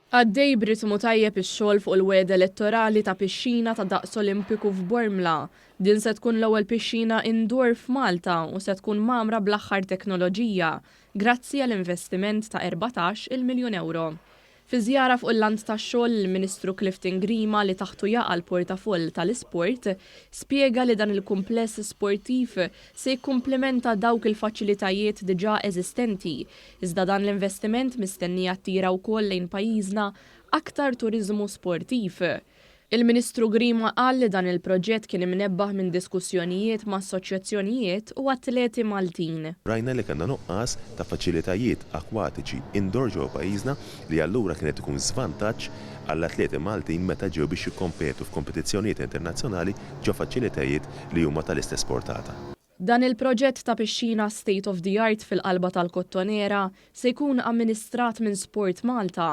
Għaddej b'ritmu tajjeb ix-xogħol fuq il-wegħda elettorali ta' pixxina ta' daqs Olimpiku f'Bormla. Din se tkun l-ewwel pixxina indoor f'Malta u se tkun mgħammra bl-aħħar teknoloġija, grazzi għal investiment ta' 14-il miljun ewro. Fi żjara fuq il-lant tax-xogħol, il-Ministru Clifton Grima li taħtu jaqa' l-portafoll tal-isport, spjega li dan il-kumpless sportiv se jikkumplimenta dawk il-faċilitajiet diġà eżistenti, iżda dan l-investiment mistenni jattira wkoll lejn pajjiżna aktar turiżmu sportiv. Il-Ministru Grima qal li dan il-proġett kien imnebbaħ minn diskussjonijiet ma' assoċjazzjonijiet u atleti Maltin. Rajna li kellna nuqqas ta' faċilitajiet akwatiċi indoor ġewwa pajjiżna li allura kien qed ikun żvantaġġ għall-atleti Maltin meta ġew biex jikkompetu f'kompetizzjonijiet internazzjonali ġo faċilitajiet li huma tal-istess portata. Dan il-proġett ta' pixxina state of the art fil-qalba tal-Kottonera se jkun amministrat minn Sport Malta.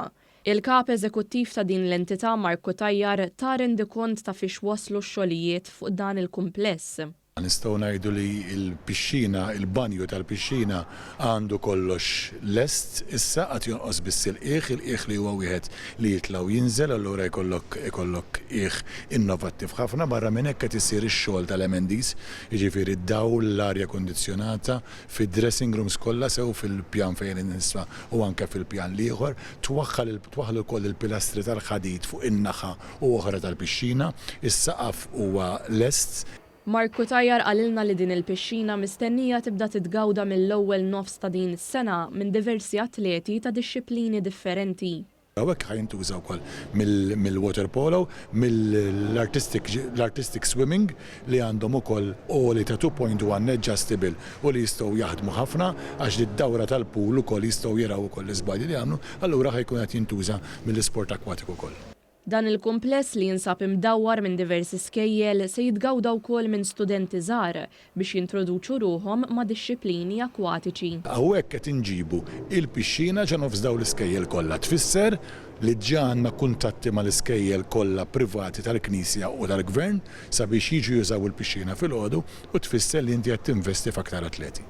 Il-kap eżekuttiv ta' din l-entità Mark Cutajar ta rendikont ta' fiex waslu x-xogħlijiet fuq dan il-kumpless. Nistgħu ngħidu li l-pixxina, il-banju tal-pixxina għandu kollox lest issa, għad jonqos biss il-qiegħ, il-qiegħ li huwa wieħed li jitla' u jinżel, allura jkollok ikollok qiegħ innovattiv ħafna. Barra minn hekk qed isir ix-xogħol tal-amenities, jiġifieri d-dawl, l-arja kundizzjonata, fid-dressing rooms kollha sew fil-pjan fejn nisa u anke fil-pjan l-ieħor. Twaħħal twaħħlu wkoll il-pilastri tal-ħadid fuq in-naħa u oħra tal-pixxina. Is-saqaf huwa lest. Mark Cutajar qalilna li din il-pixxina mistennija tibda titgawda mill-ewwel nofs ta' din is-sena minn diversi atleti ta' dixxiplini differenti. Hawnhekk ħa jintuża wkoll mill-water polo, mill-artistic l-artistic swimming li għandhom ukoll għoli ta' 2.1 adjustable u li jistgħu jaħdmu ħafna għax lid-dawra tal-pool ukoll jistgħu jaraw ukoll l-iżbalji li għamlu, allura ħa jkun qed jintuża mill-isport akwatiku wkoll. Dan il-kumpless li jinsab imdawwar minn diversi skejjel se jitgawda wkoll minn studenti żgħar biex jintroduċu ruħhom ma' dixxiplini akwatiċi. Hawnhekk qed inġibu il-pixxina ġo nofs dawn l-iskejjel kollha. Tfisser li dġa għandna kuntatti mal-iskejjel kollha privati tal-Knisja u tal-Gvern sabiex jiġu jużaw il-pixxina filgħodu u tfisser li inti qed tinvesti f'aktar atleti.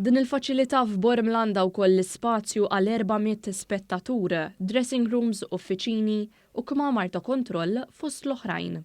Din il-faċilità f'Bormla għandha wkoll l-ispazju għal 400 spettatur, dressing rooms, uffiċini u kmamar ta' kontroll fost l-oħrajn.